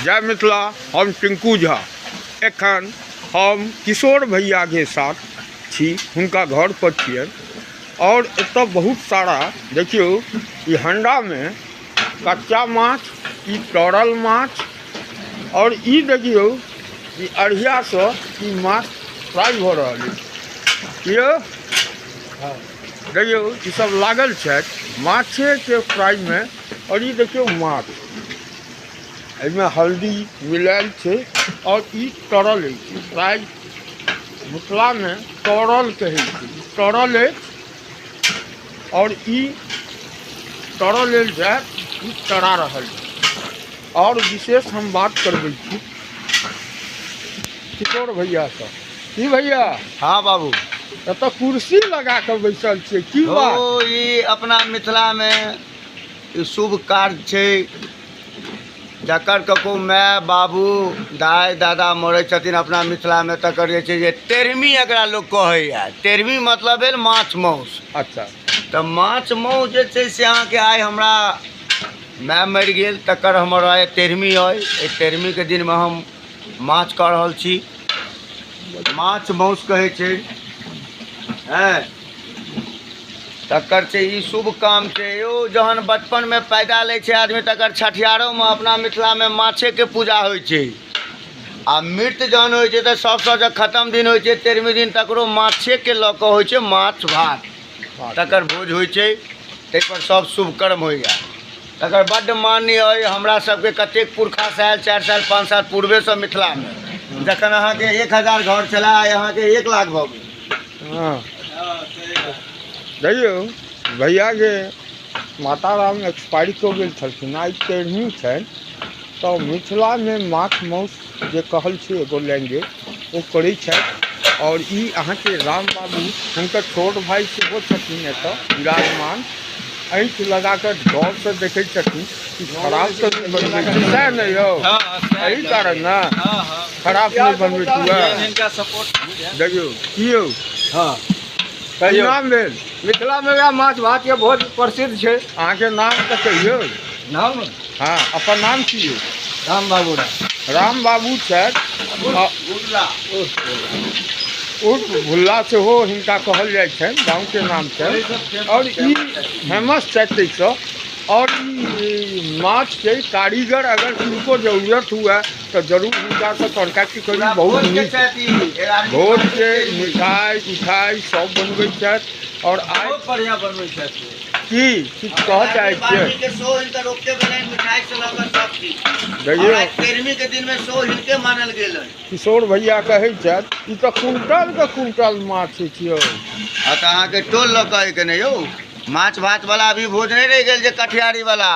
जय मिथिला। हम टिंकू झा। एखन हम किशोर भैया के साथ छी, हुनका घर पर छियनि। और एतऽ बहुत सारा देखियौ, ई हंडा में कच्चा माछ, ई तरल माछ, और ई देखियौ ई अरिया से ई माछ फ्राई भऽ रहल अछि। यौ देखियौ ई सब लागल छथि माछे के फ्राई में। और ई देखियौ माछ, एहिमे हल्दी मिलायल छै और ई तरल अछि। फ्राई मिथिलामे तरल कहै छै, ई तरल अछि और ई तरल लेल जायत, ई तरा रहल छै। और विशेष हम बात करबै छी किशोर भैयासँ। की भैया? हाँ बाबू। एतऽ कुर्सी लगा कऽ बैसल छियै, की बात? ओ ई अपना मिथिलामे ई शुभ कार्य छै, जकर ककरो माय बाबू दाइ दादा मरै छथिन अपना मिथिलामे, तकर जे छै जे तेरहवीं एकरा लोक कहैए। तेरहवीं मतलब भेल माछ माउस। अच्छा। तऽ माछ माउस जे छै से अहाँके आइ हमरा माय मरि गेल, तकर हमर आइ तेरहवीं अइ। एहि तेरहवींके दिनमे हम माछ कऽ रहल छी। माछ माउस कहै छै, हँ, तकर छै ई शुभ काम छै। यौ जहन बचपनमे पैदा लै छै आदमी, तकर छठियारोमे अपना मिथिलामे माछेके पूजा होइ छै। आ मृत जहन होइ छै तऽ सबसँ जे खतम दिन होइ छै तेरहवीं दिन, तकरो माछेके लऽ कऽ होइ छै माछ भात, तकर भोज होइ छै। ताहिपर सब शुभ कर्म होइए, तकर बड्ड मान्य अइ हमरा सबके। कतेक पुरखासँ आयल, 4 साल 5 साल पूर्वेसँ मिथिलामे जखन अहाँके 1000 घर छलै, आइ अहाँके 1 लाख भऽ गेल। हँ देखियौ भैयाके माता राम एक्सपायरी कऽ गेल छलखिन, आइ तेरहवीं छनि। तऽ मिथिलामे माछ माउस जे कहल छै एगो लैंग्वेज, ओ करै छथि। और ई अहाँके राम बाबू, हुनकर छोट भाय सेहो छथिन एतऽ विराजमान, आँखि लगा कऽ डरसँ देखै छथिन कि खराब तऽ नहि बनबै छै, सएह ने यौ? एहि कारण ने खराब नहि बनबै छै। देखियौ की यौ? हाँ। की नाम भेल? मिथिलामे वएह माछ भात के बहुत प्रसिद्ध छै। अहाँके नाम तऽ कहियौ। नाम? हाँ, अपन नाम की यौ? राम बाबू। राम बाबू छथि, उर्फ भुल्ला सेहो हिनका कहल जाइ छनि, गाँवके नाम छनि। और ई फेमस छथि ताहिसँ। और ई माछके कारीगर अगर किनको जरूरत हुए तऽ जरूर हिनकासँ कॉन्टैक्ट करी। बहुत नीक भोजके मिठाइ उठाइ सब बनबै छथि। और आइ बहुत बढ़िआँ बनबै छथि। की किछु कहऽ चाहै छियै? देखियौ तेरहवीं के दिनमे सेहो हिनके मानल गेल अइ। किशोर भैया कहै छथि ई तऽ कुंटलके कुंटल माछ छियौ। आ तऽ अहाँके टोल लऽ कऽ के नहि यौ, माछ भात वाला अभी भोज नहि रहि गेल जे कठियारी वाला।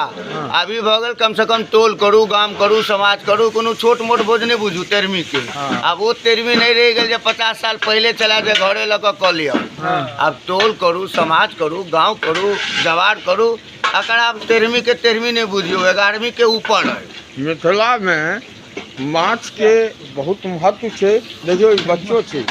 अभी भऽ गेल कम से कम टोल करू, गाम करू, समाज करू, कोनो छोट मोट भोज नहि बुझू तेरहवीं के। आब ओ तेरहवीं नहि रहि गेल जे 50 साल पहिले चला जे घरे लऽ कऽ कऽ लिअ। आब टोल करू, समाज करू, गाँव करू, जवार करू। अकर आब तेरहवीं के तेरहवीं नहि बुझियौ, 11वीं के ऊपर अइ। मिथिलामे माछके बहुत महत्व छै। देखियौ ई बच्चो छै,